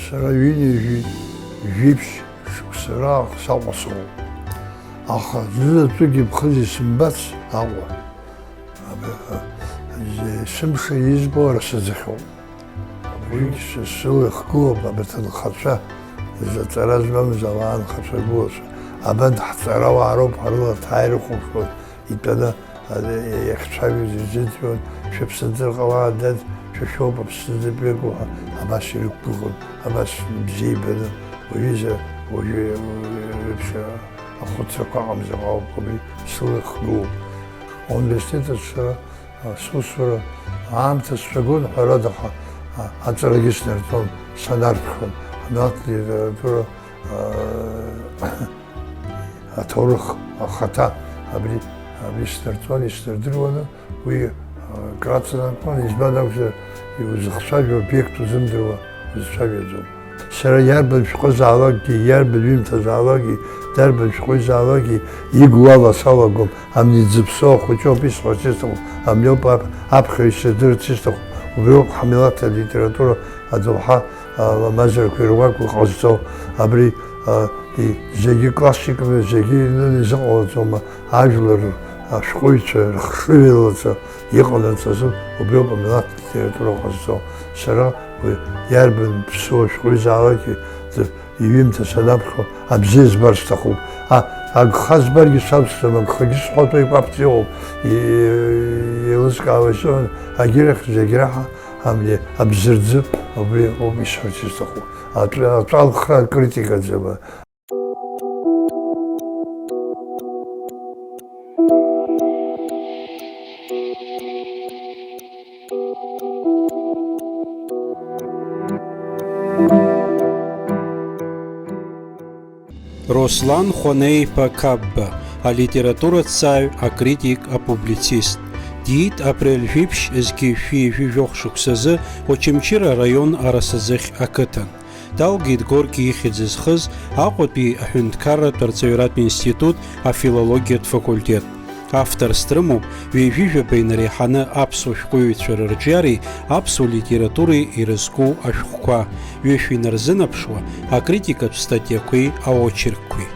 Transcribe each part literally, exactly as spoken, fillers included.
Сара ҩынҩажәи жәиԥшь шықәса раахыс Аҟәа сыҟоуп. Аха зызаҵәык иԥхыӡ исымбац Аҟәа. Аб-, а, зе-, сымша избо арасаӡахьоуп. Абригь сы-, сыла ихгылоуп абарҭ анхацәа, зҵара змамыз ауаа анхацәа ргәылацәа. Абанҭ ҳҵарауаа роуп ҳрыла ҭаа ирыхәаԥшуан, итәаны, а, иахьцәажәоз ирзыӡырҩуан, шәыԥсынҵры ҟалаа, дад, шәа шәоуп Аԥсны зыдтәиу ҳәа, абас ирықәгәыӷуан, абас бзиа ибаны, уаҩыза, уажәы, уаҩы, уаҩы, уаҩы, ахәыцрақәа ыҟамзар ҟалап, абри сыла ихгылоуп. Ауниверситет аҿы сара, а, сусура аамҭа сцәагон, ҳәарада, аха, а, аҵарагьы снарҵон, санарԥхьон, амилаҭ литература, а, аҭоурых ахаҭа абри, абри снарҵон, иснардыруаны, уи, а, краҵанакуан, избан акәзар, иузыхцәажәо обиект узымдыруа узцәажәаӡом. Сара иарбан шәҟәы заалакгьы, иарбан ҩымҭа заалакгьы, дарбан шәҟәы заалакгьы игу ала салагом, амни дзыԥсоу ахәыҷоуп исҳәарц исҭаху, амни ауп ап-, аԥхьаҩ исырдырырц исҭаху, убриоуп ҳмилаҭ алитература адоуҳа, а, ламазарақәа ируакуа ҟазҵо, абри, а, и-, зегьы классикны, зегьы инын изыҟалаӡом, ажәлар ашәҟәыҩҩцәа рыхшыҩ еилаҵа, иҟанаҵаз убриоуп амилаҭ литература ҟазҵо. Сара уи иарбан ԥсуа шәҟәыҩҩы заалакгьы д-, иҩымҭа санаԥхьо абзиа збар сҭахуп. А, агха збаргьы савсӡом, агхагьы сҳәатәы еиқәаԥҵәа иҟоуп. И-, еилызкаауа исыҳәан, агьырахь зегь раҳа абри абзырӡы убри ауп исҳәарц исҭаху. Атәы-, атәалхра акритикаӡам. Руслан Хәанеи-иԥа Қапба, алитератураҭҵааҩ, акритик, апублицист. Диит апрель жәиԥшь зқьи жәшәи жәохә шықәсазы Очамчыра араион Арасаӡыхь ақыҭан. Далгеит Горки ихьӡ зхыз Аҟәатәи аҳәынҭқарратә арҵаҩратә институт афилологиатә факультет. Авторс дрымоуп ҩажәи жәаба инареиҳаны аԥсуа шәҟәыҩҩцәа рырҿиареи аԥсуа литературеи ирызку ашәҟәқәа, ҩышә инарзынаԥшуа акритикатә статиақәеи аочеркқәеи.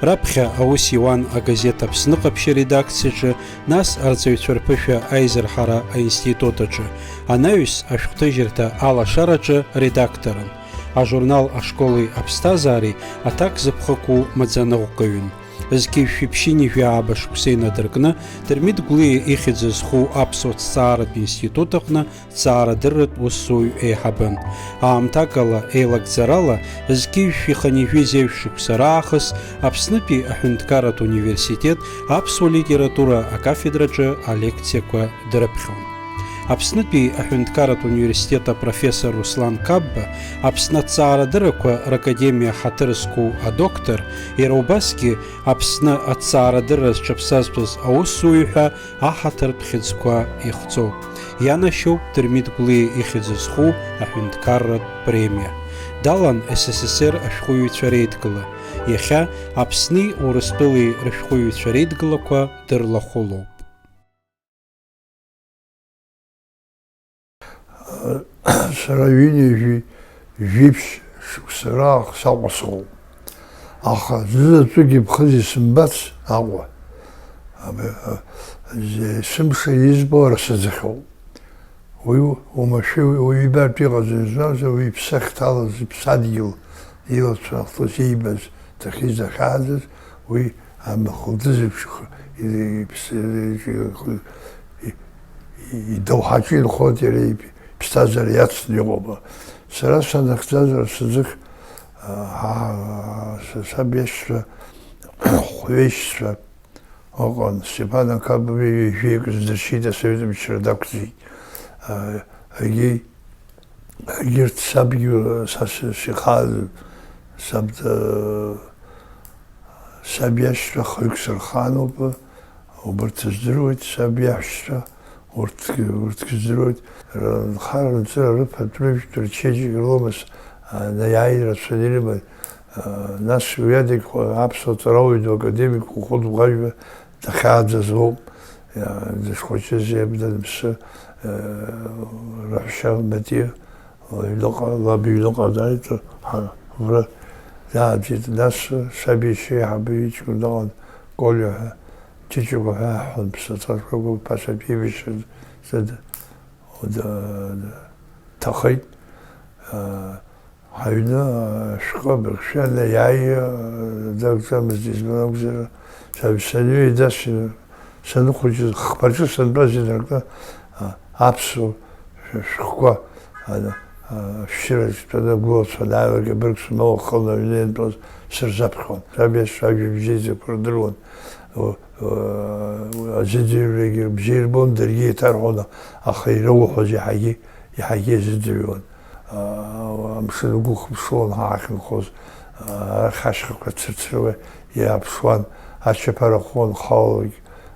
Раԥхьа аус иуан агазеҭ Аԥсны ҟаԥшь аредакциаҿы, нас арҵаҩцәа рԥышәа аизырҳара аинститут аҿы, анаҩс ашәҟәҭыжьырҭа Алашараҿы редакторын. Ажурнал Ашколи аԥсҭазаареи аҭак зыԥхықәу маӡаныҟәгаҩын. Зқьи жәшәи ԥшьынҩажәи ааба шықәса инадыркны, Дырмит Гәлиа ихьӡ зху аԥсуа ҭҵааратә институт аҟны ҭҵаарадырратә усзуҩ еиҳабын. Аамҭакала еилагӡарала, зқьи жәшәи хынҩажәи зеижә шықәса раахыс Аԥснытәи аҳәынҭқарратә университет аԥсуа литература акафедраҿы алекциақәа дрыԥхьон. Аԥснытәи аҳәынҭқарратә университет апрофессор Руслан Қапба, Аԥсны аҭҵаарадыррақәа ракадемиа ҳаҭыр зқәу адоктор, иара убасгьы Аԥсны аҭҵаарадырра зҽаԥсазтәыз аусзуҩ ҳәа аҳаҭыртә хьыӡқәа ихҵоуп. Ианашьоуп Дырмит Гәлиа ихьӡ зху аҳәынҭқарратә премиа. Далан С С С Р ашәҟәыҩҩцәа реидгыла. Иахьа Аԥсни Урыстәылеи рышәҟәыҩҩцәа реидгылақәа дырлахәылоуп. Сара ҩынҩажәи жәиԥшь шықәса раахыс Аҟәа сыҟоуп. Аха зызаҵәык иԥхыӡ исымбац Аҟәа. Аб-, а, зе-, сымша избо арасаӡахьоуп. Уи уамашәа уаҩы ибартә иҟаӡам, избанзар уи иԥсы ахьҭалаз, иԥсадгьыл, илацәа ахҭыс иибаз, дахьиз дахьааӡаз, уи амахәылдыз еиԥш ихы, и-, иԥсы, и-, и-, идоуҳаҿы инхоит иара иԥ-, иԥсҭазаара иацны иҟоуп. Сара санахьӡаз Арсаӡыхь, а, ҳа-, са-, саб иашьцәа, хәҩеишьцәа, Ыҟан, Степан Акабовиа ҩажәеик здыршьит, асовет мчра дақәҵит. А, егьи, егьырҭ сабгьы, са с-, сихаан, саб, а, саб иашьцәа хҩык сырхаануп, убырҭ здыруеит, саб иаҳәшьцәа, урҭ, урҭгьы здыруеит. Р-, нхара-нҵыра рыԥатә рыжәтә рчеиџьыка рлымаз, а, наиааин рацәаны ирыман. Нас уи адагь аԥсуа ҵарауаҩ ду академик Хәыхәыт Бӷажәба дахьааӡаз лоуп, дышхәыҷыз иаб даныԥсы, раҳәшьа Батиа лыҩныҟа, лаб иҩныҟа дааит, Убра дааӡеит, нас саб иашьа еиҳабы иҷкәын дыҟан, Колиа ҳәа, Ҷыҷыкәа ҳәа аҳәон, ԥсаҭа шкәакәа ԥашьа иеибашьраз ҭахеит. Ҳаҩны ашәҟәы абырхшәа анаиааи, дагӡамызт, избан акәзар, саб саныҩеидасны, саныхәыҷыз, хԥаҿы сантәаз инаркны, а, аԥсуа шәҟәқәа, а, а, ашәшьыраҿ тәаны агәылацәа анааилак абыргцәа ма уахынла аҩны иантәоз сырзаԥхьон. Саб иашьцәа ажәабжь еизақәа рдыруан. Уа, уа, аӡәӡәырҩрагьы рыбжьы ирбон, даргьы еиҭарҳәон, аха ирауҳәоз иаҳагьы, иаҳагьы иазыӡырҩуан. А, амшын агәы хыԥшылон ҳаахьынхоз, а, арахь ашьхақәа цырцыруа иааԥшуан, ачаԥара хон халалак,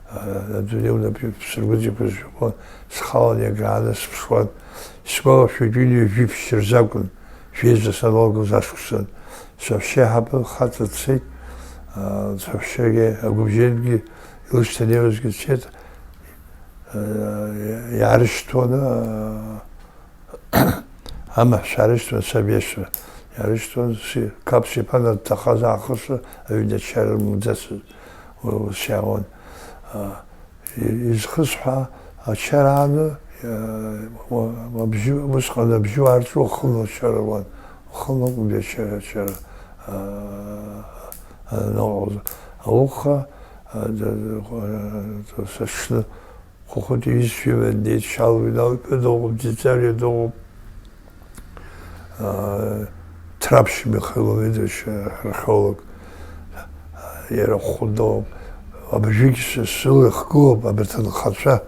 а, адунеи унапы сыргәыҵакуаз жәбон, схалан иагааны сыԥшуан. Исгәалашәоит, ҩынҩажәи ԥшьа рзакәын, жәеиза саналгоз ашықәсан. Саҳәшьа еиҳабы хаҵа дцеит, а, саҳәшьагьы агәыбжьантәгьы илышьҭанеиуазгьы дцеит, а, иаарышьҭуаны, а, амаҳәцәа аарышьҭуан, саб иашьцәа иаарышьҭуан, си-, қаԥс иԥан дҭахаз аахысра аҩны ачара рымуӡацызт, уи ус иаауан. А, и-, изхысҳәаа ачара ааны, а, уа-, уабжьы, усҟан абжьы уаарҵәо уахынла ачара руан, уахынла акәын ачара, ачара, а, анаҟалоз. Ауха, а, д-, д-, д-, саҽны Хәыхәыт иҩызцәа иман днеит, Шьалуа Инал иԥа дыҟоуп, Ӡиҵариа дыҟоуп, аа, Ҭраԥшь Михаил Леонидович, археолог, иара хәы дыҟоуп. Абыржәгьы сы-, сыла ихгылоуп абарҭ анхацәа,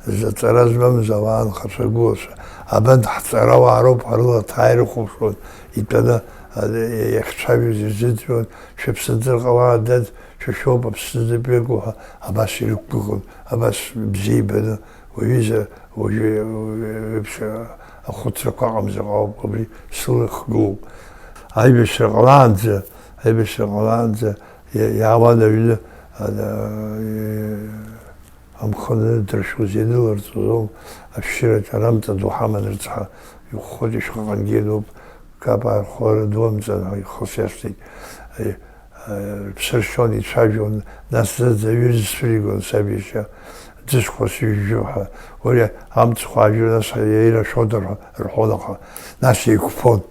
зҵара змамыз ауаа анхацәа гылацәа. Абанҭ ҳҵарауаа роуп, ҳрыла ҭаа ирыхәаԥшуан, итәаны, а, иахьцәажәоз ирзыӡырҩуан, шәыԥсынҵры ҟалаа, дад, шәа шәоуп Аԥсны знык иаку ҳәа абас ирықәгәыӷын, абас бзиа ибаны, уаҩыза уажәы еиԥш ахәыцрақәа ыҟамзар ҟалап, абри сыла ихгылоуп. Аибашьра ҟалаанӡа, аибашьра ҟалаанӡа иа-, иаауан аҩны, ана, амхы анырдыршәуаз, ианыларҵоз ауп, ашәшьыраҿ арамҵа ду ҳаман рыцҳа, ихәхәоит ишәҟәаҟангьы иануп, капа архәара дуамҵан ҳәа ихы сиасҭеит. Рыԥсы ршьон, ицәажәон, нас зыӡ аҩы рзцәыригон саб иашьа, ӡышқәа сыжәжәо ҳәа. Уи амцхә аажәыр, нас иаира ашәода рҳәон аха, нас еиқәԥон.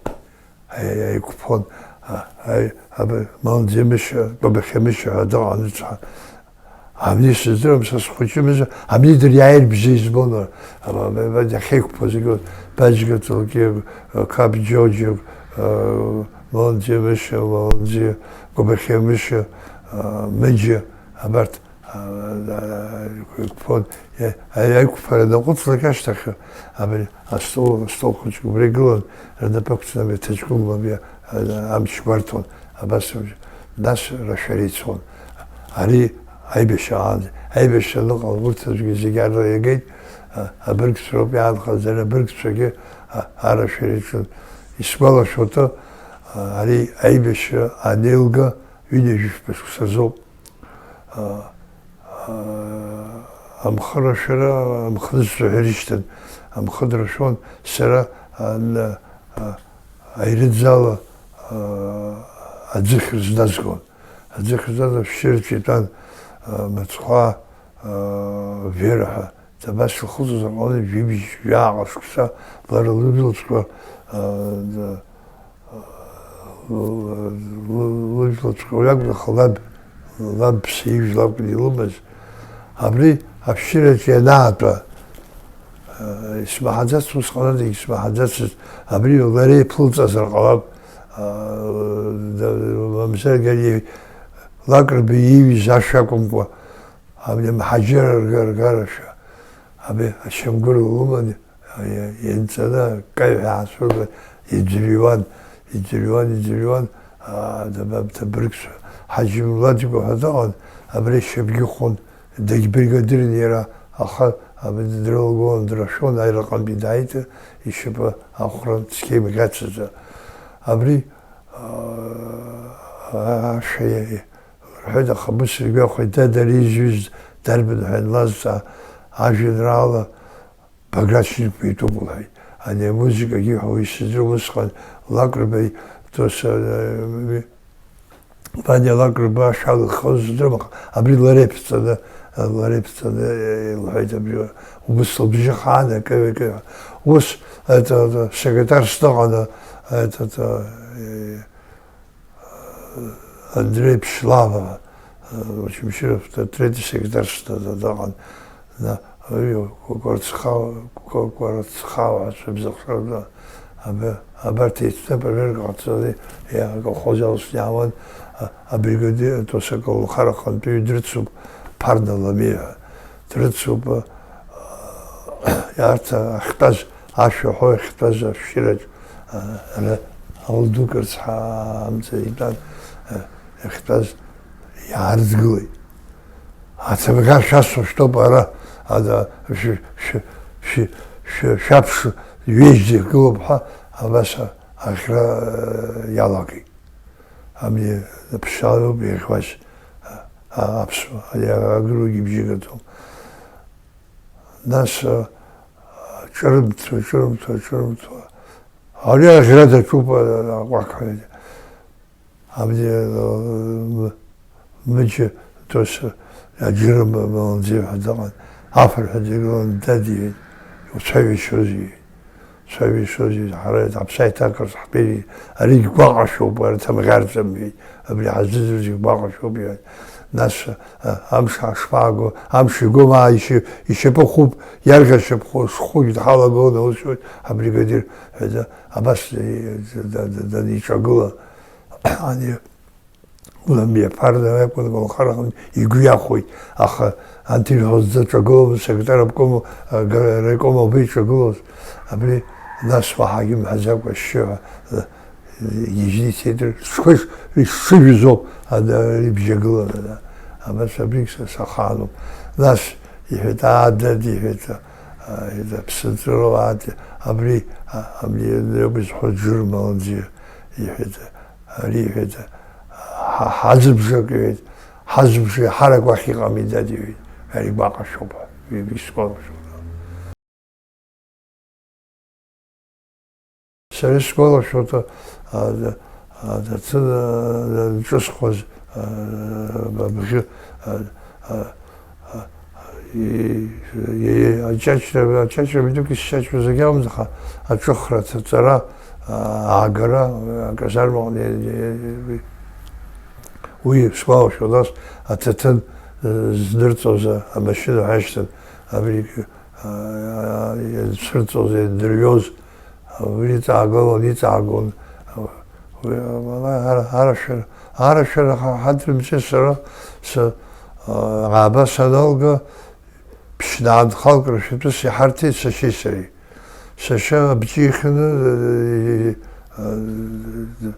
Аи-, аиқәԥон. А-, аи-, аб-, Малӡемышьа, Кәабахьемышьа ҳәа дыҟан ицҳа. Амни сыздырам, са схәыҷымыз, амни дыриааир бзиа избон, а, а, а, а, иахьеиқәԥо зегьы, Баџьга Ҵлакьы, а, Қап Џьоџьо, а, Маланӡиа Мышьа, Маланӡиа Гәабахьиа Мышьа, а, Мыџьа, абарҭ, а, а, а, еиқәԥон. Иа-, ари аиқәԥара анаҟәыҵлак ашьҭахь, абри астол, астол хәыҷык убра игылан, рнапы ықәҵны абри аҭаҷкәым лаб иа-, а, амч гәарҭон, абас, нас рашәара ицон. Ари аибашьра аан, аибашьра аныҟала, урҭ аӡәгьы зегьы арра иагеит, а, абыргцәа роуп иаанхаз, ара абыргцәагьы, а, арашәара иаҿын. Исгәалашәоит, а, ари аибашьра анеилга ҩынҩажәи жәафба шықәсазоуп. А, а, амхы рашәара, амхы нызцәа ҳәа ирышьҭан, амхы дыршәон, сара, а, н-, а, аирыӡ ала, а, аӡыхь рызназгон. Аӡыхь рызназ ашәшьыраҿы итәан, а, Мыцхәаа, а, Вера ҳәа. Абас илхылҵыз аҟны жәибжь, жәааҟа шықәса лара лыжәлаҵәҟьа, а, д-, лыжәлаҵәҟьа уи акәын, аха лаб, лаб ԥсы ижәла акәын илымаз. Абри ашәшьыраҿы ианаатәа, исмаҳаӡацт, усҟаналагьы исмаҳаӡацызт, абри лара иԥылҵазар ҟалап, мамзаргьы ари Лакрба ииҩыз ашәа акәымкәа, абри амҳаџьыраа рга-, ргарашәа, абри ашьамгәыр лыман, ианҵаны, акаҩ ҳәа аацәырган, иӡырҩуан, иӡырҩуан, иӡырҩуан, аа, даб-, даб-, ҭабыргцәа. Ҳаџьымлаӡкәа ҳәа дыҟан, абри шьапгьы хон, дагьбригадирын иара, аха абри дрылагылан, драшәон, аҩраҟынтәи дааит, ишьапы ахәра цқьа имӷьацаӡа. Абри, аа, ашәа иа-, рҳәеит, аха абыс ргәахәит, дад, ари изҩыз дарбан ҳәа анлазҵаа, ажәеинраала Баграт Шьынқәба итәуп лҳәеит. Ани амузыкагьы ҳәа уи сыздыруам, усҟан Лакрба Дос, э, Ваниа Лакрба ашәа лыххоз здырам, аха абри лара иԥҵаны, лара иԥҵаны, э, илҳәеит абри, убыс лыбжьы хаан, акы, акы. Ус, это, это, секретарс дыҟаны, это, это, э, Андрей Пшьлава, э, Очамчыров, т-, третий секретарс д-, д-, дыҟан. На, ҩ-, Кәарцхал-, Кәа-, Кәарцхала ҳәа сыбзыхшоуп, аб-, абарҭ еицны проверка ҟаҵаны, иа-, аколхоз алсны иаауан, а-, абригадир, ус аколнхара аҟынтәи дрыцуп, Ԥарна Ламиа ҳәа. Дрыцуп, а-, арҭ ахьтәаз, ашәа ҳәо иахьтәаз ашәшьыраҿ, а-, ара Алдукарц ҳамца итәан, а-, иахьтәаз иаарыдгылеит. Ацаԥха шәасҳәо шәтәоуп ара, ада, шә-, шә-, шә-, шә-, шәаԥш ҩежь иргылоуп ҳәа, абас а-, аӷьра, э, иалагеит. Абни аԥшьароуп иаӷьуаз, а-, а-, аԥсуа, ари агыруагьы ибжьы гаӡом. Нас, а, ҿырымҭуа, ҿырымҭуа, ҿырымҭуа. Ари аӷьра даҿуп, а-, аҟәақҳәа. Абни, э, Мыџьа дос аџьырым Маланӡиа ҳәа дыҟан, афырҳәа дигылан, дад, иҳәеит, уцәажәашьоузеи, иҳәеит, уцәажәашьоузеи, ҳара аԥсы аиҭакырц ҳтәеит, аригь гәаҟашәоуп, уара ҭамӷьарӡам, иҳәеит, абри ҳазыӡырҩ зегь гәаҟашәоуп, иҳәеит. Нас, а, амш ҳашԥааго, амш игома, ишьа-, ишьапы хуп, иарӷьа шьапху-, шхәыгь дҳалагон, аус зуеит, ҳабригадир ҳәа да-, абас, э, да-, да-, даниҿагыла, ани Ламиа Ԥарна акәын, Малхараҟны игәы иахәеит, аха анҭ ирҳәоз дзаҿагыломызт, асекретар обком, а, га-, райком ауп иҿагылоз. Абри нас уаҳагьы мҳәаӡакәа ашьшьыҳәа, а, игьежьны ицеит, рыҽқәа иш-, ишыжәыз ауп, а, да, рыбжьагыланы, да. Абас абригь са сахаануп. Нас иҳәеит, аа, дад, иҳәеит, а, иҳәеит, аԥсынҵрыла, аа, абри, а, абри иоуп изҳәо, џыр Маланӡиа, иҳәеит. Ари иҳәеит, ҳа-, ҳазыбжак, иҳәеит, ҳазыбжеи ҳарак уахь иҟами, дад, иҳәеит, ари гәаҟашәоуп ҳәа, исгәалашәоит. Сара исгәалашәоит, а, а, аҭаҭын, а, ҿызхуаз, а, абӷьы, а, а, И-, и-, аҷаҷра, аҷаҷра митәык исҷаҷуа зегь акәым, аха аҿыхра, аҭаҵара, а-, аагара, аказармаҟны, и-, и-, уи сгәалашәо, нас аҭаҭын, э, здырҵоз, а-, амашьына ҳәа ашьҭан, абригь, а-, а-, ианцәырҵоз, иандырҩоз, Уи иҵаагылон, иҵаагон. Уи, уаллаҳи, ара-, арашәара, арашәара ҳа-, ҳадрымҵәеит сара, са, а, ааба саналга, ԥшьнаанхалк рашәатәыс иҳарҭеит сашьеи сареи. Сашьа абҿихьаны, э, э, э,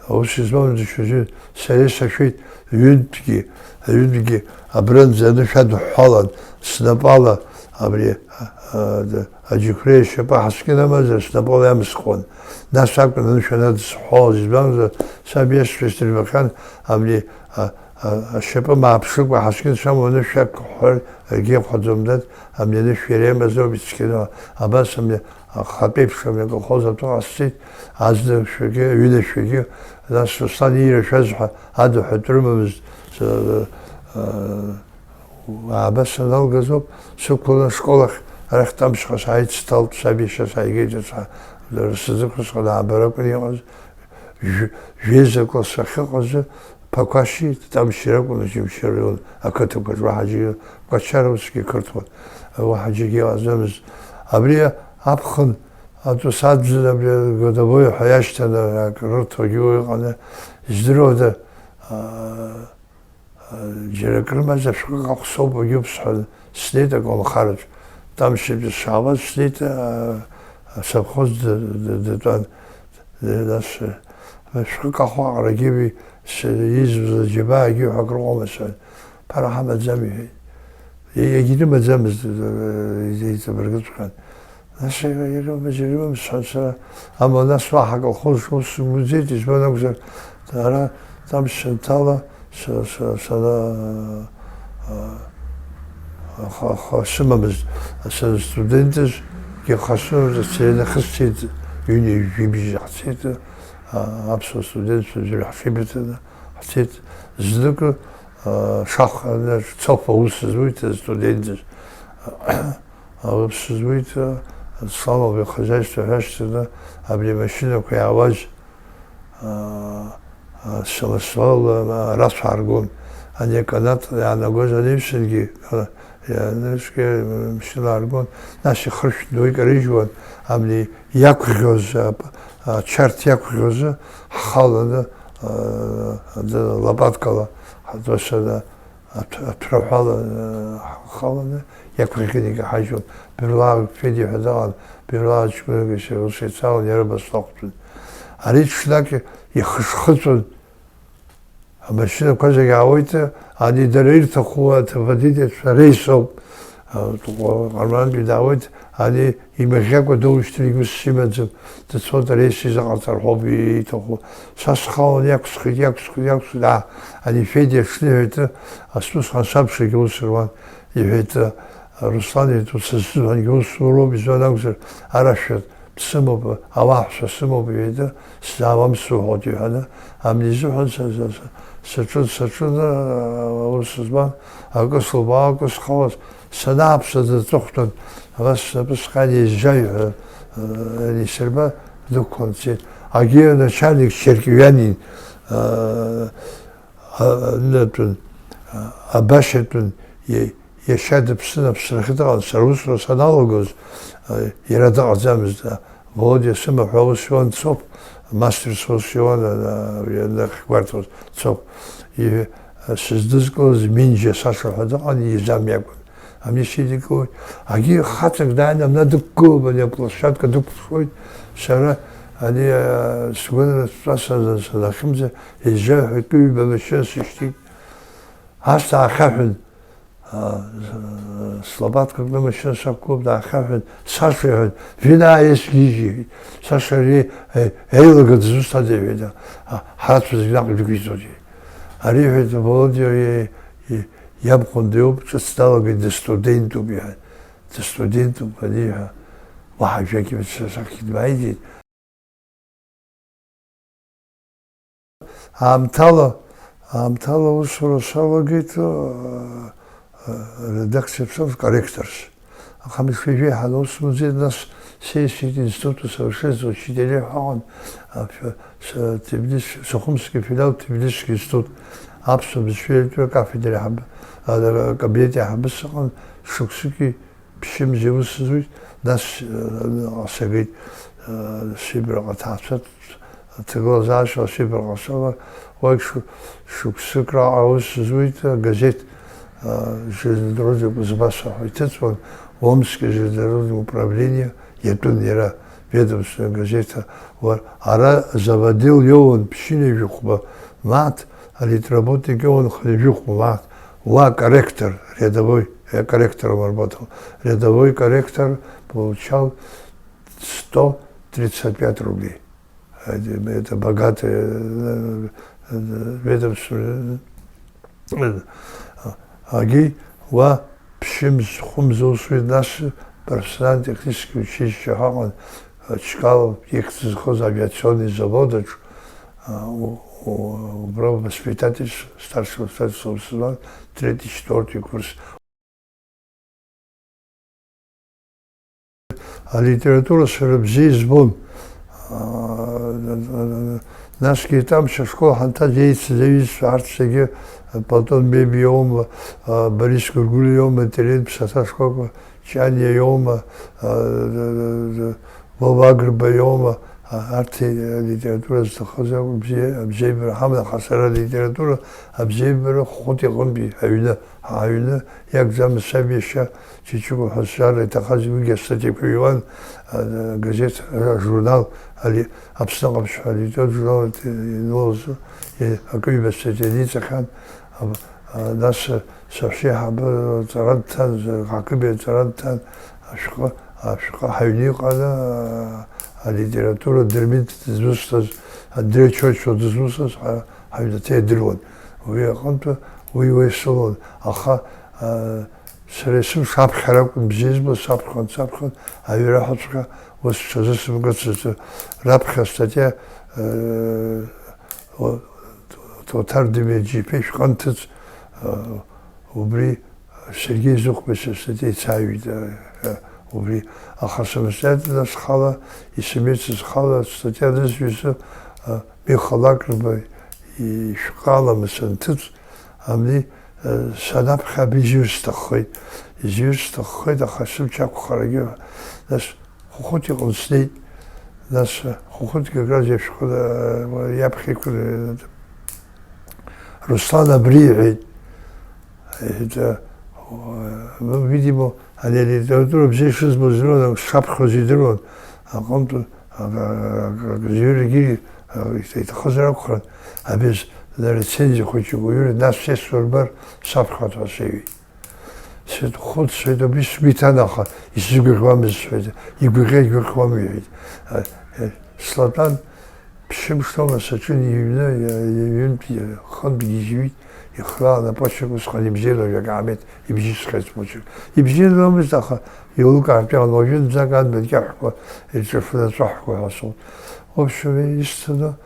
Аус измам дышәаӡәы, сара исашәеит, ҩынтәгьы, аҩынтәгьы абранӡа анышә адыҳәҳәалан, снапала абри, а, а, аџьықәреи ашьапы ҳаскьын амазар, снапала иамсхуан. Нас акәын анышә анадысҳәалаз, избанзар, саб иашьцәа сдырбахьан, абри, а, а, ашьапы мааԥшыкәа ҳаскьын самоуп, анышә ақәҳәҳәар, акгьы иахәаӡом, дад, абни анышә иара имазароуп ицқьаны, абас абни Ахатәеиԥш амҩа аколхоз атәы ҟасҵеит, азнышәагьы, аҩынашәагьы, нас Руслан иирашәаз ҳәа адыҳәатә рымамызт, э, э, ааба саналгаз ауп, сықәланы ашкол ахь, арахь Тамшьҟа сааит, сҭалт, саб иашьа сааигеит, ацәа, дара сзықәысхын, ааба ракәын иҟаз, Жәе-, жәеиза класс ахьыҟазы, Ԥақәашьи Тамшьи ракәын, Џьымшьы араион ақыҭақәаҿ, уаҳа џьаргьы, Кәачара усгьы қырҭуан, уаҳа џьаргьы иҟаӡамызт. Абри аԥхын атәы саӡын, абри Годовой ҳәа иашьҭан, акы рырҭогьы уа иҟаны, издыруада, аа, Џьара акрымазар шәҟәык ахә соуп, агьуп сҳәан, снеит аколнхараҿ. Тамшьыбжьы сшаауаз снеит, а, асовхоз д-, д-, дтәан. Нас, а, шәҟәык ахә аҟарагьы уи с-, изуз аџьабаагьы ҳәа акрыҟоума сҳәан. Ԥара ҳамаӡам, иҳәеит. Иагьрымаӡамызт, еиҵабыргыҵәҟьан. Нас ирымаз, ирымаз сҳәан сара, амала нас уаҳа аколхоз ус сымуӡеит, избан акәзар, ара Тамшь санҭала, са, са, сара, а, аха, аха сымамызт, сара студентыз, аха сымамызт, сцена хысцеит, ҩынҩажәи бжьы ҳцеит, Аԥсуа студентцәа аӡәыр ҳҽеибыҭаны ҳцеит. Знык, а, шаха, цоуп аус зуит астудентцәа. Аус зуит, а, Славовые хозяйства ҳәа ашьҭахьы абри амашьынақәа иаауаз, а, а, самосвал, а, рацәа ааргон. Ани аканат иаанагоз анаҩсангьы, а, ианаҩсгьы, а, машьына ааргон, нас ихыршәҭны уи икарыжьуан, абни иақәӷьоз, а, ачарҭ иақәӷьоз ҳхаланы, а, лопаткала, ҳдвашаны, аҭ-, аҭәраҳәала, э, ҳхаланы иақәырӷьӷьаны икаҳажьуан. Берлаа Федиа ҳәа дыҟан, Берлаа ҷкәынак ишьа ус еицалан, иара абас лахәҭон. Ари ҽнак ихышхыҵәон, амашьынақәа зегь аауеит, ани дара ирҭаху аҭ-, аводительцәа реисоуп. Ҟармантәи даауеит, ани имаӷьакәа доушьҭыр ус имаӡам, дыцоит, ари сизыҟаҵар ҳәоуп ииҭаху. Са схалон, иақәсхит, иақәсхит, иақәсхит, аа, ани Федиа аҽны иҳәеит, ас усҟан сабшагьы ус руан, иҳәеит, Руслан, иҳәеит, ус сзыҳәангьы ус уроуп, изуан акәзар, арашәа сымоуп, ауааҳәса сымоуп, иҳәеит, сзаауам суҳәоит, иҳәаны, абни изыҳәан са, са, са, саҿын, саҿын, аус зман, акы слбо, акы схалаз, санааԥсаз аҵыхәтәан, абас снапы сҟьан, еизжаҩ ҳәа, э, анисырба, дықәлан дцеит. Агьи аначальник Черкианин, э, а, нытәын, а, абашьатәын, иа-, иашьа дыԥсын Аԥсрахьы дыҟан, сара усура саналагоз, а, иара дыҟаӡамызт, а, Володиа сымаҳә аус иуан Цоп, Мастерс аус иуан, а, а, абри анахь гәарҭоз Цоп. И, а, сыздызкылаз Минџьа Саша ҳәа дыҟан, изам иакәын. Ани сидикылоит. Агьи хаҵак дааины абна дықәгылоуп, ани аплощадка дықәԥшуеит. Сара ани, а, сгәы нырцәҵәа са-, са-, санахьымӡа, еизжаҩ ҳәа акы-ҩба машьына сышьҭит. Ас даахьаҳәын, а, с-, слопатка кны машьына сақәгылоуп, даахьаҳәын, Саша иҳәан, Вина аиас гьежьи, иҳәеит. Саша ари, е, еилага дызусҭада, иҳәеит, а, ҳарацәа зегь наҟ идәықәиҵоит, иҳәеит. Ари, иҳәеит, Володиа, е, е, Иабхәында иоуп, ҿыц далагеит, дыстудентуп, иҳәан. Дыстудентуп аниҳәа, уаҳа жәакгьы сахьынтә дмааиӡеит. Аамҭала, аамҭала аусура салагеит, э, э, редакциа ԥсоуп, корректорс. Аха мышәеижәеи ҳанаусмуӡеит, нас сеисит институт усовершенствования учителей ҳәа аҟан, а, ф-, с-, Тбилис-, Сухумский филиал Тбилисский институт, аԥсуа бызшәеи алитературеи акафедра аиҳабы, а, акабинет аиҳабы сыҟан, шықәсыки ԥшьымзи аус зуит, нас, а, аныҟа сагеит, а, Сибраҟа аҭаацәа аҭагылазаашьа Сибраҟа сыҟан, уагь шу-, шықәсык раҟара аус зуит, агазеҭ, а, железнодорожный Кузбасс ҳәа иҭыҵуан, Омский железнодорожный управление, иатәын иара, ведомственная газеҭ, уа-, ара заводил иоуан ԥшьынҩажәи хәба мааҭ, алитработник иоуан хынҩажәи хәба мааҭ, уа корректор, рядовой, э, корректором работал, рядовой корректор получал сто тридцать пять рублей. Это, это богатое, э, э, ведомство, э, э, агьи уа ԥшьымз, хәымз усуеит, нас профессионально-техническое училище ҳәа ыҟан, э, Чкалов ихьӡ зхыз авиационный завод аҿы, э, у-, у-, убра воспитатель, старший воспитатель сызлан, третий, четвёртый курс. Алитература сара бзиа избон. Насгьы Тамшь ашкол ҳанҭаз еицыз аҩызцәа арҭ зегьы, Платон Бебиа иоума, Борис Гәыргәлиа иоума, Терент ԥсаҭа школқәа, Ҷаниа иоума, Вова Агрба иоума, а, арҭ алитература зҭахыз акәын, бзиа, абзиабара ҳаман, аха сара алитература абзиабара Хәыхәыт иҟынтәи аҩны, аҩны иакәӡамызт саб иашьа Чичыгә ҳәа зҿара иҭахаз, уигьы астатиақәа иуан, а, агазеҭ, ажурнал, али-, Аԥсны ҟаԥшь ҳәа алитературатә журнал ианылозы, е-, акы-ҩба статиа ниҵахьан, аб-, а, нас, а, Саҳәшьеиҳабы аҵара дҭан, Хакыбеи аҵара дҭан, ашәҟәы, ашәҟәы ҳаҩны иҟан, а, алитература Дырмит дызусҭаз, Андреи Чочуа дызусҭаз ҳа-, ҳаҩнаҭа идыруан. Уи аҟынтәи уи уеисылон, аха, а, сара есымша аԥхьара акәын бзиа избо, саԥхьон, саԥхьон, аҩра ҳәаҵәҟьа ус ҽазысымгацызт. Раԥхьа астатиа, Ҭоуҭар Демерџьиԥа ишәҟәы анҭыҵ, убри Сергеи Зыхәба са статиа ицааҩит, убри. Аха сымстатиа схала, исымҩыцыз схала, статиа анызҩыз, Миха Лакрба ишәҟәы аламыс анҭыҵ, абни, санаԥхьа абри изҩыр сҭаххеит. Изҩыр сҭаххеит, аха сымч ақәхарагьы, нас Хәыхәыт иҟны снеит. Нас Хәыхәыт как раз иашәҟәы, иаԥхьа иқәын, Руслан абри иҳәеит. Иҳәеит, видимо, ани алитература бзиа шызбоз идыруан, сшаԥхьоз идыруан, аҟынтә, а, а, а, зҩырагьы, а, иҭахызар акәхарын, абез рецензиа хәыҷык уаҩы, нас сесуа рбар, саԥхьоит ҳәа сеиҩит. Схәыцуеит, абри сгәы иҭан, аха исзыгәаӷьуамызт, сҳәеит, игәаӷьра игәаӷьуам, иҳәеит. А, э, слатәан, ԥшьымш роума саҿын иҩны, иа-, иҩынтә, иа-, хынтә гьежьуеит, ихраан аԥошьак усҟан ибзианы ажәак аамеҭ ибжьысхьеит смочак. Ибзиаӡамызт, аха еилукаартә иҟан, уажәы нӡак анбан кьаҳәқәа ирҿафаны аҵәаҳәқәа ҳәа асоуп. В общем, исҭаны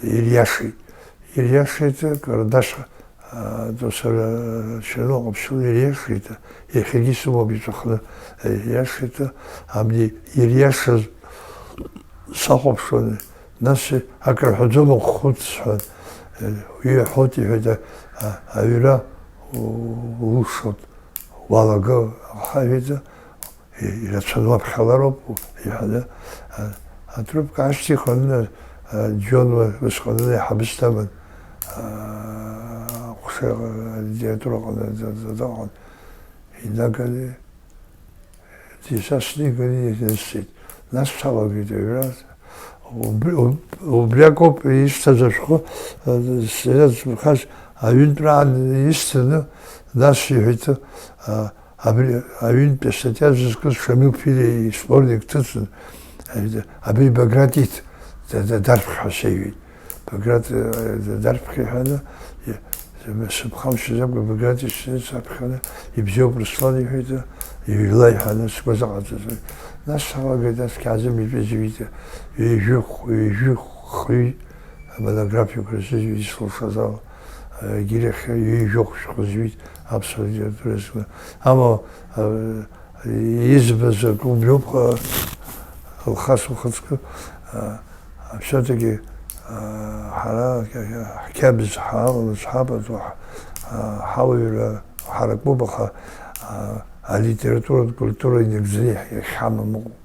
ириашеит. Ириашеит, карандаш Досара Чернокъаԥшьла ириашеит, иахьагьы сымоуп иҵәахны, ириашеит, абни ириашаз сахәаԥшуан, нас акрыҳәаӡом, ахәыц сҳәан, уи иаҳәоит, иҳәеит, а, аҩра у-, улшоит, уалага, аха иҳәеит, ирацәаны уаԥхьалароуп, иҳәаны, а, атрубка ашьҭихын, а, Џьон ус ҟананы иҳабыс даман, а, аҟәша, алитература аҟны д-, д-, дыҟан. Инаганы, дисасны иганы инысҵеит. Нас салагеит аҩра. Убри, уб-, убриакоуп исҭаз ашәҟәы, а, сзыхьаз аҩынтәраан исҭаны, нас иҳәеит, а, Абри аҩынтәи астатиа зызкыз Шамил Ԥилиа исборник ҭыҵын, абри Баграт иҭ-, да-, да-, дарԥх ҳәа сеиҩит. Баграт, э, да-, дарԥх иҳәаны, и-, сыԥхамшьаӡакәа Баграт исзаԥхьаны, ибзиоуп, Руслан, иҳәеит, иҩла иҳәаны сгәы азыҟаҵаз. Нас салагеит, нас Кьазым итәы зҩит, ҩажәи хә-, ҩажәи хҩы Амонографиақәа рзы ислшаз ала, егьирахь ҩажәи жәохә шәҟәы зҩит аԥсуа литература азы. Амала, избаз акы убриоуп, Алхас ухаҵкы, все-таки ҳара ҳқьабз ҳалалаз ҳабаӡуа ҳауаҩра ҳаракуп, аха алитературатә культура инагӡаны иахьҳамам ыҟоуп.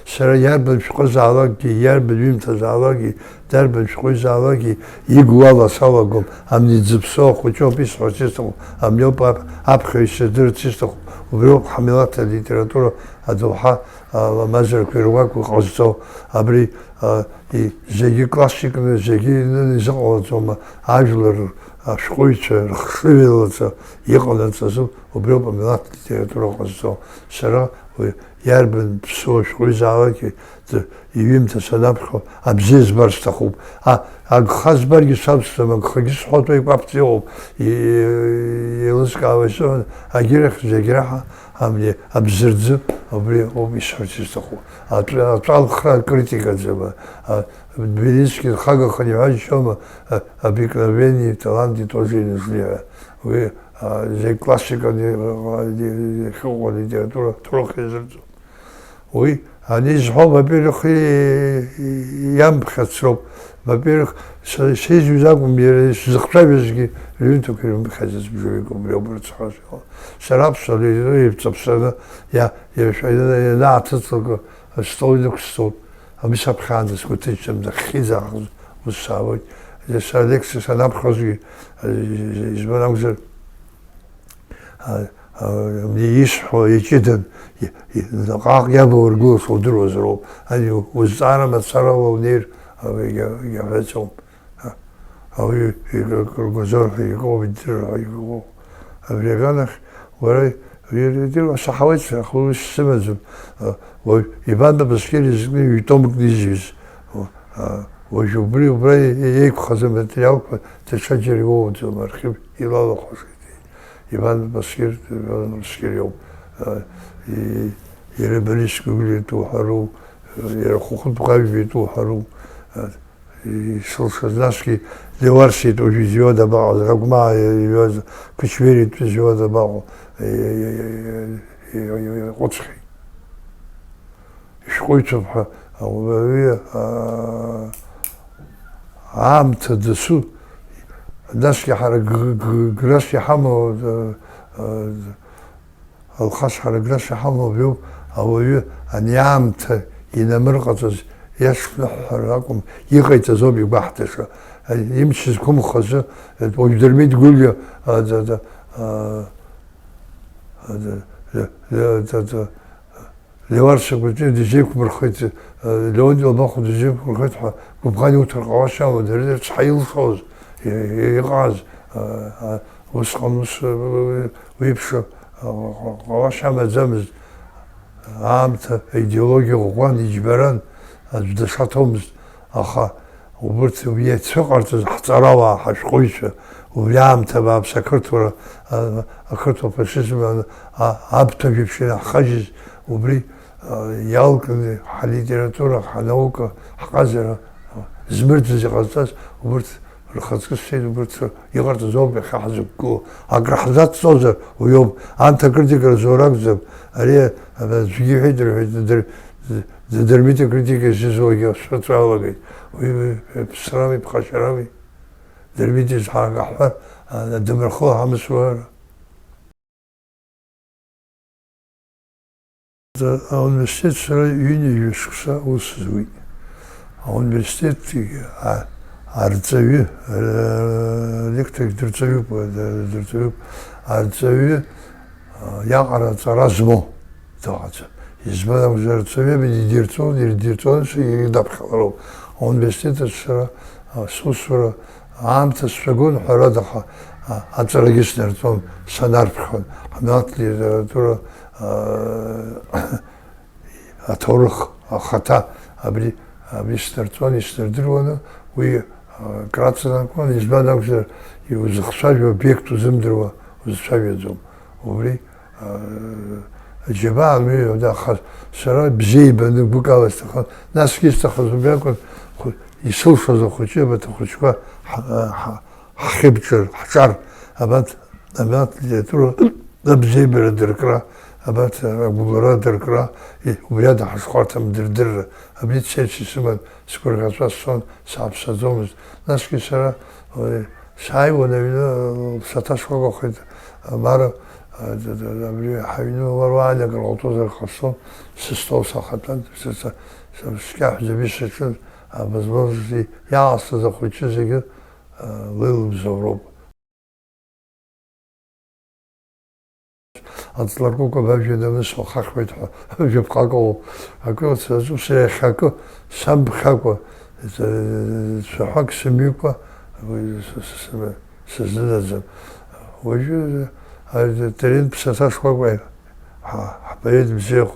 Сара иарбан шәҟәызаалакгьы, иарбан ҩымҭазаалакгьы, дарбан шәҟәыҩҩызаалакгьы игу ала салагом, амни дзыԥсоу ахәыҷоуп исҳәарц исҭаху, амниоуп ап-, аԥхьаҩцәа здырц исҭаху, убриоуп ҳмилаҭ алитература адоуҳа, а, ламазарақәа ируакуа ҟазҵо, абри, а, и-, зегьы классикны, зегьы инын изыҟалаӡома, ажәлар, ашәҟәыҩҩцәа рыхшыҩ еилаҵа иҟанаҵазу, убриоуп амилаҭ литература ҟазҵо. Сара уи иарбан ԥсуа шәҟәыҩҩызаалакгьы д-, иҩымҭа санаԥхьо, абзиа збар сҭахуп. А, агха збаргьы савсӡом, агхагьы сҳәатәы еиқәаԥҵәа иҟоуп, и-, еилызкаауа исыҳәан, агьырахь зегь раҳа, амни, абзырӡы, убри ауп исҳәарц исҭаху. Аҵәа-, аҵәалхра акритикаӡам. А, Тбилисгьы дхагаханы иҳәашьома, а, обыкновенный талант и тоже не нужны ҳәа. Уи, а, зегь классиканы иҟ-, иҟ-, иахьыҟоу алитература ҭоурых иазырҵом. Уи, ани изҳәо, во-первых, и-, и-, иамԥхьац роуп. Во-первых, са исеизҩыз акәым, иара исзыхцәажәозгьы рҩымҭақәа ирымԥхьаӡац бжаҩык убриоуп рыцҳасҳәо. Сара аԥсуа литература ивҵаԥсаны иа-, иашәа-, ианааҭыҵлак астол инықәсҵоит. Абри саԥхьаанӡа сгәы ҭынчӡам, нахьхьи-ӡаахыс ус саауеит. Сара алекциа санаԥхьозгьы, избан акәзар, а, а, абни исҳәо иҷыдан, и-, и-, наҟ-ааҟ иабаургыло шудыруазароуп. Ани узҵаара мацарала унеир, а, егьа-, егьаҳәаӡом. Ауаҩы икыргәазар ҳәа иҟоу, иддырыр ҳәа иҟоу. Абри аганахь уара, уи идыруа саҳауеит, аха ус сымаӡам. Уажә Иван Бабаскьыр изкны ҩ-томк дизҩыз. Уажә убри, убра еиқәхаз аматериалқәа даҽаџьара иоуӡом, архив илалахәашеит. Иван Бабаскьыр, Иван Бабаскьыр иоуп. И-, Иара Борис Гәыгәлиа итәы уҳәару, иара Хәыхәыт Бӷажәба итәы уҳәару, исылшаз, насгьы Леуарса итәы уажәы изҩуада абаҟаз, Рагәмаа изҩуаз, Қыч Вери итәы изҩуада абаҟоу, иҟәыҵхьеит. Ишәҟәыҩҩцәоуп ҳәа ауаҩы, аа, аамҭа дасу, насгьы ҳара г-, г-, грас иҳамоу, аа, Алхас ҳара грас иҳамоу абриоуп, ауаҩы ани аамҭа инамырҟаҵаз иашшәыҳәҳәар акәым, иҟаиҵаз ауп игәаҳҭаша. Имч зқәымхо азы, уажә Дырмит Гәлиа, а, да, да, а, а, да, да, да, да, Леуарса Кәыҵниа дызеиқәмырхеит, Леонти Ламахә дызеиқәмырхеит ҳәа гәыбӷан иуҭар ҟалашьа амоуп, дара рыцҳа илшоз, и-, и-, иҟаз, а, а, усҟан ус, а, уеиԥш, а, ҟалашьа амаӡамызт. Аамҭа аидеологиа ӷәӷәан, иџьбаран, аӡә дашаҭомызт, аха Убырҭ уи иацәыҟарҵаз ҳҵарауаа, ҳашәҟәыҩҩцәа, убри аамҭа бааԥс ақырҭуара, а, ақырҭуа фашизм, а, а, абҭажә еиԥш ианаҳхажьыз, убри, а, иалкны ҳалитература, ҳанаука, ҳҟазара, а, змырӡыз иҟазҵаз, убырҭ рхаҵкы сцеит, убырҭ иҟарҵаз ауп иахьа ҳзықәгылоу. Акраҳзацҵозар уи ауп, анҭ акритика рзоур акәӡам, ари, а, аӡәгьы иҳәеит рҳәеит, дыр-, Дырмит акритика зызуагьы ашәҵәалагеит. Уи, уи, уи ԥсрами, ԥхашьарами. Дырмит изҳәага ҳҳәар, а, дымрахо ҳамысуара. Ауниверситет сара ҩынҩажәа шықәса аус зуит. Ауниверситет, а, арҵаҩы, а, ректоргьы дырҵаҩуп, а, дырҵаҩуп. Арҵаҩы, а, иаҟара аҵара змоу. Дыҟаӡам. Избан акәзар, арҵаҩы идирҵон, ирдирҵон, даԥхьалароуп. Ауниверситет аҿы сара, а, сусура аамҭа сшәагон, ҳәарада, аха, а, аҵарагьы снарҵон, санарԥхьон. Амилаҭ литература, а, аҭоурых ахаҭа абри, абри снарҵон, иснардыруаны, уи, а, краҵанакуан, избан акәзар, иузыхцәажәо обиект узымдыруа, узцәажәаӡом. Убри, аа, џьабаа мҩа, аха сара бзиа ибаны гәыкала сҭахын. Насгьы исҭахыз убри акәын, хәы-, исылшоз ахәыҷы, абарҭ ахәыҷқәа ҳ-, ҳ-, ҳхьыбҿар, ҳҿар, абарҭ, абарҭ литература абзиабара дыркра, абарҭ агәыбылра дыркра, и-, убри ада ҳашхәарҭам дырдырра. Абри цеит исыман, сгәырӷьаҵәа сцон, сааԥсаӡомызт. Насгьы сара, уи, сааиуан аҩны, лԥсаҭа сгәаҟуахеит, Мара, а, д-, д-, абри ҳаҩны уара уаанагар ҟалҵозар ҟасҵон, сыстол сахатәан, са, са, са, скьаҳәӡа бишаҿын, а, бызбози иаасҭаз ахәыҷы зегьы, а, леилыбзоуроуп. Аҵларкәыкәа бажәҩан анысуа хахьуеит ҳәа жәаԥҟак ыҟоуп. Акы ус, ус иахьакы самԥхьакәа, ц-, цәаҳәак сымҩыкәа, уи с-, с-, с-, сызнынаӡам. Уажәы, а, Терент ԥсаҭа шкәакәа ҳа-, ҳпоет бзиахә,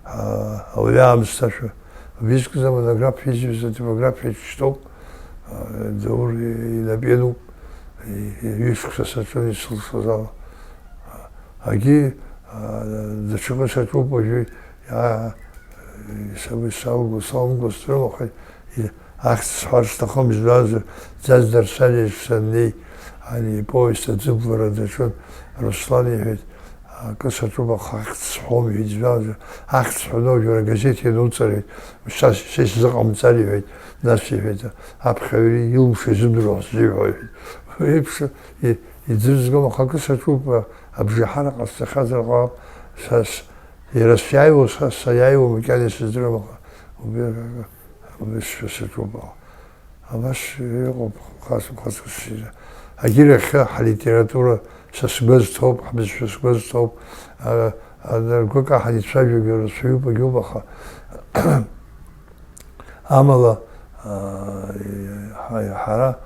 а, ауаҩы аамсҭашәа. Убри зкыз амонографиа изҩыз атипографиаҿ ишьҭоуп, а, Даур инап иануп, и-, и-, ҩышықәса саҿын исылшоз ала. Агьи, а, даҽакы саҿуп уажәы, иа-, исаб-, исалго, салымго срылахеит, и-, ахьӡ сҳәар сҭахым, избанзар, Ӡаӡ Дарсаниа саннеи, ани иповест аӡыблара даҿын, Руслан иҳәеит, акы саҿуп, аха ахьӡ сҳәом, иҳәеит, избанзар, ахьӡ сҳәаны уажәы агазеҭ иануҵар, иҳәеит, шьҭа са исзыҟамҵар, иҳәеит, нас иҳәеит, аԥхьаҩ илымшо изымдыруа сзеиҳәо, иҳәеит. Уи еиԥш, и-, Иӡырзгом, аха акы саҿуп, абжеиҳара ҟасҵахьазар ҟалап, са с-, иара сиааиуа, са саиааиуа макьана исыздырам, аха убри, убри сшәа саҿуп, аха абас иҟоуп, хас-, хас-, ссира. Агьырахьы ҳалитература са сгәы азҭоуп, ҳбызшәа сгәы азҭоуп, а, а, ргәы каҳан ицәажәогьы рацәаҩуп, агьоуп, аха Амала, аа, ҳа-, ҳара,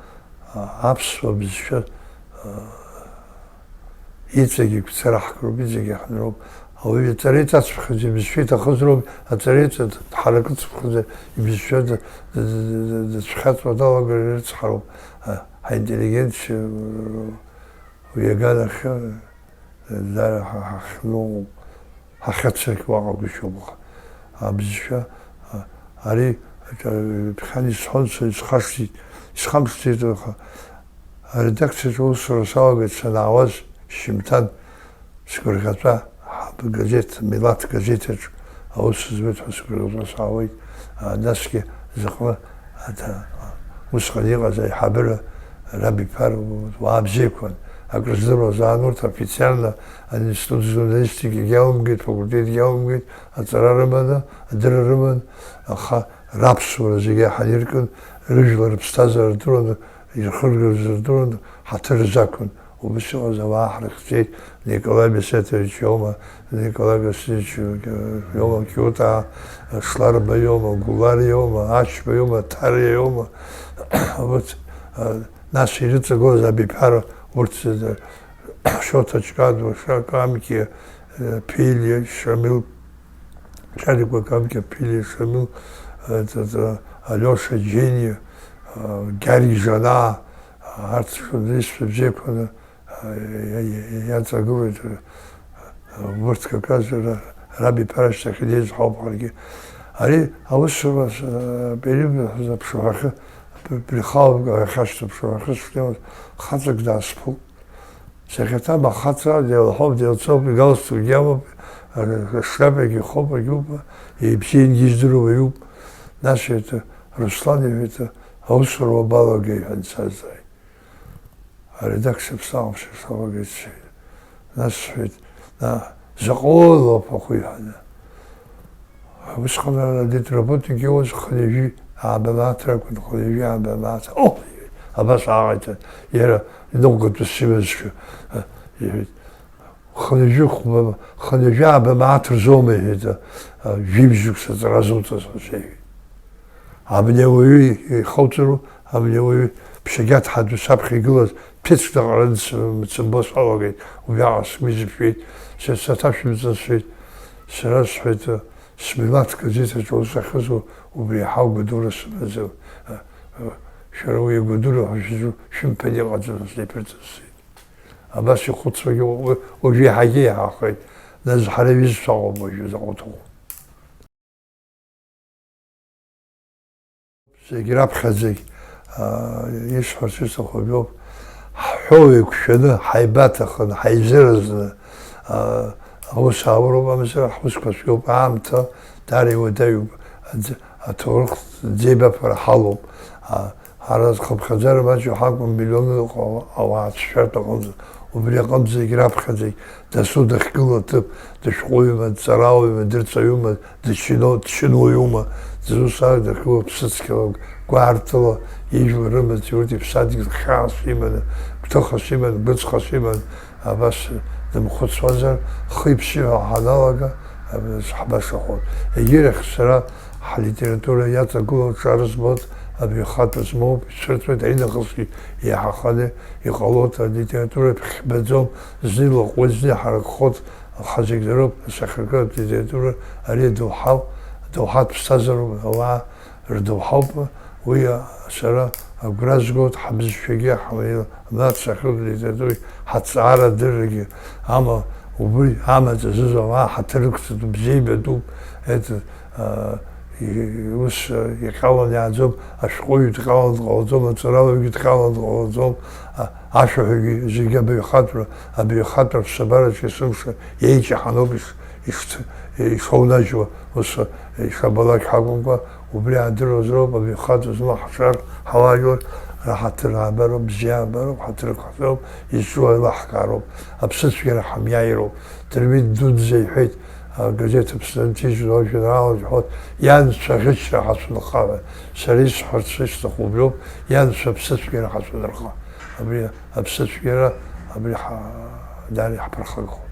аа, аԥсуа бызшәа, аа, иҵегь игәцараҳкроуп, иҵегь иаҳныроуп. Ауаҩы аҵара иҵацәԥхьаӡа ибызшәа иҭахызароуп, аҵара иҵа-, дҳаракыцыԥхьаӡа ибызшәа д-, д-, д-, д-, дацәхьаҵуа далагар ирыцҳароуп. А, ҳаинтеллигенциа, уи аганахьы, даара ҳа-, ҳахьныҟәоуп. Ҳахьаццакуа аҟагәышьоуп, аха абызшәа, а, ари, а, ԥхьан исҳәон, са исхашҭит, исхамшҭит, аха аредакциаҿы аусура салагеит санаауаз шьжьымҭан, сгәырӷьаҵәа, ҳаб газеҭ, Милаҭ газеҭ аҿы аус зуеит ҳәа сгәырӷьаҵәа саауеит. А, насгьы зыҟны, аҭа-, усҟан иҟаз аиҳабыра Рабиԥар уаа бзиақәан. Акрыздыруазаан урҭ официально аинститут журналистикагьы иалымгеит, факультетгьы иалымгеит, аҵара рыманы, адырра рыман, аха раԥсуара зегьы ҳаниркын, рыжәлар рыԥсҭазаара рдыруан, ирхыргарыз рдыруан, ҳаҭыр рзақәын. Убас иҟаз ауаа ҳрыхьӡеит, Николаи Бесетович иоума, Николаи Васильевич иоума, Киута, Шларба иоума, Гулар иоума, Ачба иоума, Ҭариа иоума. Вот, а, нас ирыҵагылаз абиԥара урҭ зегьы, Шоҭа Ҷкадуа, Ша-, Камки, э, Ԥелиа, Шамил, Ҷарикәа, Камки, Ԥелиа, Шамил, э, т-, т-, Алиоша, Џьениа, э, Гьаргь Жанаа, арҭ рҩызцәа бзиақәаны, иа-, иа-, иаҵагылоит, урҭ каказ ра-, рабиԥара ашьҭахь инеиз ҳауп ҳаргьы. Ари аусура, э, период ҳәа аԥшаҳәахьы, Пр-, Прихаловка ҳәа иахьашьҭоу аԥшаҳәахьы сышнеиуаз, хаҵак даасԥылт. Сахьаҭам ахаҵа, деилаҳәоуп, деилцоуп, игалстукгьы амоуп, р-, р-, шляпагьы хопагьы уп, ибзиангьы издыруа иуп. Нас иҳәеит, Руслан, иҳәеит, аусура уабалагеи ҳәа дсазҵааит. Аредакциа ԥсахымшьа салагеит сҳәеит. Нас сҳәеит, на, заҟа уалоуп ахәы иҳәаны. Усҟан ара адитработник иоуаз хынҩажәи ааба мааҭ ракәын, хынҩажәи ааба мааҭ. О, абас ааҟаиҵан, иара иныҟәгатәыс имазшәа, иҳәеит. Хынҩажәи хәба, хынҩажәи ааба мааҭ рзоума, иҳәеит, а, а, жәибжьык саҵара зуҵаз ҳәа сеиҳәеит. Абни ауаҩы ихауҵару, абни ауаҩы ԥшьагьаҭ ҳаду саԥхьа игылаз ԥеҭк даҟараны сымбо салагеит, убриаҟара сгәы изыԥжәеит, са саҭашәымҵан сҳәеит, сара сҳәеит, смилаҭ газеҭ аҿы аус ахьызуа убри иаҳа агәадура сымаӡам, шәара уи агәадура ҳәа шәызу шәымԥан иҟаӡам, сеиԥырҵысит. Абас ихәыцуагьы уажә иаҳагьы иаҳахеит, нас ҳара иҩызцәа ҳауп уажәы заҟа уҭаху. Зегь раԥхьаӡагь, аа, исҳәарц исҭаху абриоуп, ҳҳәоу еиқәшәаны, ҳаибаҭахын, ҳаизыразны, аа, аус аауроуп, амзар ҳусқәа цәгьоуп, аамҭа даара иуадаҩуп, аӡ-, аҭоурых ӡеибафара ҳалоуп, аа, Ҳара зхыԥхьаӡара маҷу ҳакәым, миллионык ауаа ацәшәартә аҟынӡа, убри аҟынӡагь раԥхьаӡагь дасу дахьгылоу аҭыԥ, дышәҟәыҩҩума, дҵарауаҩума, дырҵаҩума, дчино-, дчынуаҩума, дызусҭада дахьгылоу аԥсыцқьала, гәаартыла ижәлар рымаҵ, урҭ иԥсадгьыл хьаас иманы, гәҭыхас иман, гәыҵхас иман, Абас дымхәыцуазар, хи-ԥси ҳәа ҳаналага, абас ҳбашахоит. Егьирахь сара ҳлитература иаҵагылоу ҿар збоит, абаҩхатәра змоуп, ицәырҵуеит, аинахысгьы иаҳаханы иҟалоит, алитература хьбаӡом, зны илаҟәуеит, зны иҳаракхоит, аха зегь дароуп, асахьаркыратә литература ари адоуҳа, адоуҳатә ԥсҭазаароуп, ауаа рдоуҳауп, уи сара агәра згоит, ҳабызшәагьы, ҳмаил-, ҳнацәа ахьырдеиҵатәуи ҳаҭҵаарадыррагьы, ама убри амаҵ азызуа ауаа ҳаҭыр ықәҵатәуп, бзиабатәуп, это, а, и-, ус, а, иҟьалан иааӡом, ашәҟәыҩҩы дҟьалан дҟалаӡом, аҵарауаҩгьы дҟьалан дҟалаӡом, а, ашәаҳәаҩгьы, зегьы абаҩхатәра, абаҩхатәра аԥсабараҿы есымша иеиҷаҳаноуп иш-, ишц-, ишоунажьуа, ус, ишабалак ҳакәымкәа, убри аадыруазароуп, абаҩхатәра змоу ҳҿар, ҳауаажәлар раҳаҭыр аабароуп, бзиа аабароуп, ҳаҭыр қәҳароуп, изҿу еилаҳкаароуп, аԥсыцәгьара ҳамиааироуп. Дырмит дуӡӡа иҳәеит, агазеҭ Аԥсны анҭижьыз ажәеинраала иҳәоит, ианцәа аӷьычра ҳацәынха ҳәа. Сара исҳәарц исҭаху убриоуп, ианцәа аԥсыцәгьара ҳацәынха. Абри аԥсыцәгьара, абри ҳа-, даара иаҳԥырхагахоит.